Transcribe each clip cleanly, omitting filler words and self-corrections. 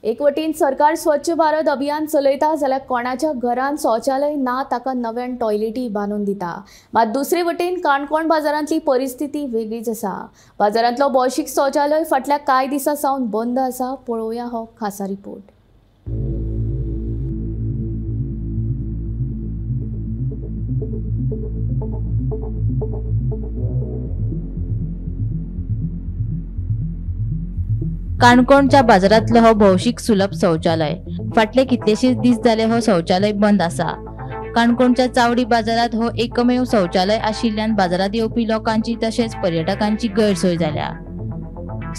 एक वटेन सरकार स्वच्छ भारत अभियान चलयता जाल्यार कोणाच्या घरान शौचालय ना ताका नव्यान टॉयलेटी बांदून दिता। मात दुसरे वटेन काणकोण बाजारांतली परिस्थिती वेगळीच आसा। बाजारांतलो भौशीक शौचालय फाटल्या कांय दिसां सावन बंद आसा। पळोवया हो खासा रिपोर्ट। काणकोणच्या बाजारांतलो हो भौशीक सुलभ शौचालय फाटले कितलेशेच दीस जाले हो शौचालय बंद आसा। काणकोणच्या चावडी बाजारांत हो एकमेव शौचालय आशिल्ल्यान बाजारांत येवपी लोकांची तशेंच पर्यटकांची गैरसोय जाल्या।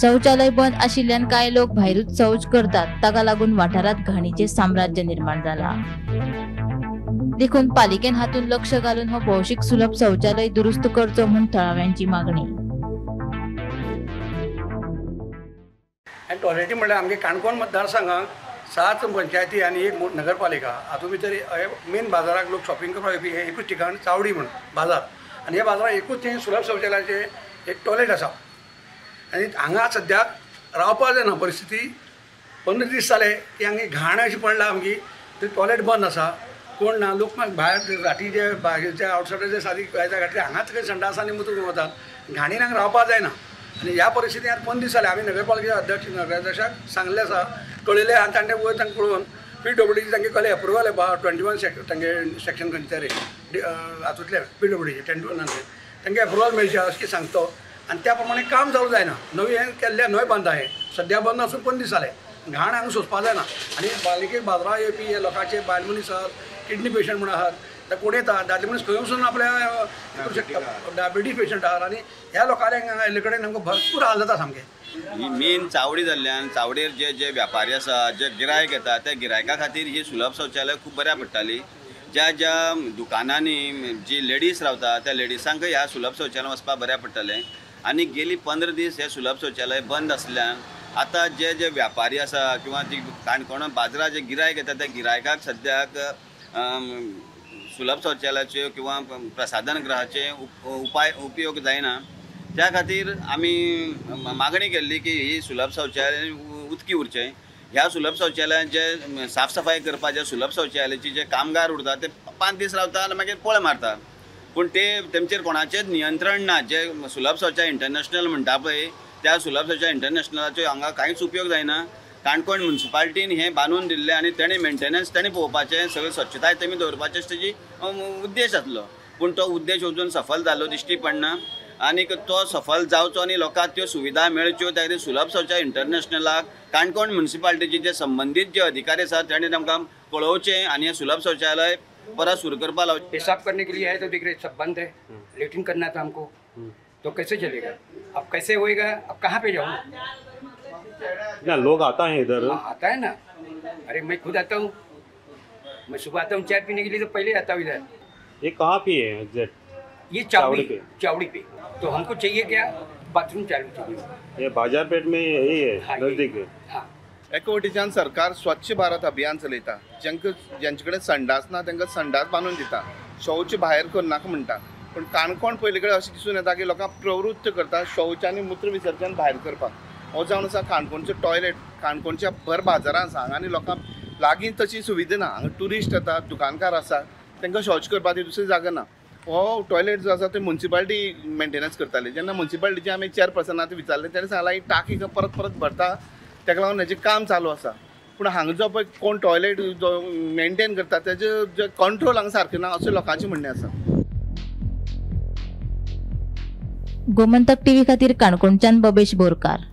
शौचालय बंद आशिल्ल्यान कांय लोक भायरूच शौच करतात, ताका लागून वाठारांत घाणीचें साम्राज्य निर्माण जाला। देखून पालिकेन हातूंत लक्ष घालून हो भौशीक सुलभ शौचालय दुरुस्त करचो म्हूण थळाव्यांची मागणी। आनी टॉयलेटी म्हणल्यार आमगे काणकोण मतदारसंघाक 7 पंचायती आनी एक नगरपालिका हातूंत भितर मेन बाजाराक लोक शॉपिंग करपाक येवपी हें एकूच ठिकाण चावडी म्हूण बाजार आनी ह्या बाजाराक एकूच थंय सुलभ शौचालयाचें एक टॉयलेट आसा आनी हांगा सद्याक रावपाक जायना परिस्थिती। 15 दीस जाले की हांगा घाण अशी पडला आमची, ते टॉयलेट बंद आसा, कोण ना, लोक मागीर भायर राती जे भायरचे आवटसायडर जे सादी घातले हांगाच खंय संडास आनी मुतूंक वतात, घाणीन हांगा रावपाक जायना। आनी ह्या परिस्थितींत आतां 15 दीस जाले आमी नगरपालिकेच्या अध्यक्ष नगराध्यक्षाक सांगलें आसा, कळयलें आनी तांणे वयर तांकां कळोवन पीडब्ल्यूडीची तांगे कळ्ळें एप्रुवल 21 तांगे सेक्शन खंयचे तरी हातूंतले पीडब्ल्यूडीचे 21 तांगे एप्रुवल मेळचें अशें सांगतो आनी त्या प्रमाणे काम चालू जायना। नवी हें केल्लें न्हय बंद आहे सद्या बंद आसून 15 दीस जाले, घाण हांगा सोंसपाक जायना। आनी पालिके बाजारां येवपी हे लोकांचे बायल मनीस आहात, किडनी पेशंट म्हूण आहात, ते कोण येता दादले मनीस खंय वचून आपल्या करूं शकता, डायबिटीज पेशंट आहात आनी ह्या लोकांक हांगा आयिल्ले कडेन आमकां भरपूर हाल जाता सामकें। ही मेन चावडी जाल्ल्यान चावडेर जे जे व्यापारी आसा, जे गिरायक येता त्या गिरायका खातीर ही सुलभ शौचालय खूब बऱ्या पडटाली। ज्या ज्या दुकानांनी जी लेडीज रावता त्या लेडिसांकय ह्या सुलभ शौचालय वचपाक बऱ्या पडटलें। आनी गेली 15 दीस हे सुलभ शौचालय बंद आसल्यान आतां जे जे व्यापारी आसा किंवा जी काणकोण बाजारात जे गिरायक येता त्या गिरायकाक सद्याक सुलभ शौचालयाच्यो किंवा प्रसाधन गृहाचे उपाय उपयोग जायना। त्या खातीर आमी मागणी केल्ली की ही सुलभ शौचालय उदकी उरचें। ह्या सुलभ शौचालयान जे साफ सफाई करपाचे सुलभ शौचालयाचे जे कामगार उरता ते 5 दीस रावता आनी मागीर पळ मारता, पूण ते तेमचेर कोणाचेच नियंत्रण ना। जे सुलभ शौचालय इंटरनॅशनल म्हणटा पळय त्या सुलभ शौचालय इंटरनॅशनलाचो हांगा कांयच उपयोग जायना। काणकोण म्युनिसिपालिटीन हें बांदून दिल्लें आनी तेणें मेंटेनन्स तेणें पळोवपाचें, सगळें स्वच्छताय तेमी दवरपाचें तेजी उद्देश आसलो, पूण तो उद्देश अजून सफल जाल्लो दिश्टी पडना। आनीक तो सफल जावचो आनी लोकांक त्यो सुविधा मेळच्यो त्या खातीर सुलभ शौचालय इंटरनॅशनलाक काणकोण म्युनिसिपालिटीचे जे संबंदीत जे अधिकारी आसात तेणें तांकां कळोवचें आनी हें सुलभ शौचालय परत सुरू करपाक लावचें। पेशाब करने के लिए आए तो देख रहे सब बंद है, लेटरिन करना था हमको तो कैसे चलेगा, अब कैसे होएगा, अब कहाँ पे जाऊँ? ना लोग आता है इधर, आता है ना, अरे मैं खुद आता हूँ, मैं सुबह आता हूँ चाय पीने के लिए तो पहले आता हूँ इधर। ये कहाँ पे है एग्जैक्ट? ये चावड़ी पे, चावड़ी पे। तो हमको चाहिए क्या, बाथरूम चालू चाहिए। ये बाजार पेट में यही है। हाँ, नजदीक है। हाँ। एका वटेच्यान सरकार स्वच्छ भारत अभियान चलयता, जांकां जेंचे कडेन संडास ना तांकां संडास बांदून दिता, शौच भायर करनाका म्हणटा, पूण काणकोण पयले कडेन अशें दिसून येता की लोकांक प्रवृत्त करता शौच आनी मूत्र विसर्जन भायर करपाक। हो जावन आसा काणकोणचो टॉयलेट काणकोणच्या भर बाजारान आसा हांगा आनी लोकांक लागीं तशी सुविधा ना। हांगा ट्युरिस्ट येता, दुकानकार आसा, तांकां शौच करपाक दुसरी जागा ना। हो टॉयलेट जो आसा ते म्युनिसिपालिटी मेंटेनन्स करताली। जेन्ना म्युनिसिपालिटीचे आमी चेअरपर्सनाक विचारलें तेणें सांगलां ही टाकी परत परत भरता ताका लागून हेजें काम चालू आसा, पूण हांगा जो पळय कोण टॉयलेट जो मेंटेन करता तेजें जे कंट्रोल हांगा सारकें ना अशें लोकांचें म्हणणें आसा। गोमंतक टीव्ही खातीर काणकोणच्यान बबेश बोरकार।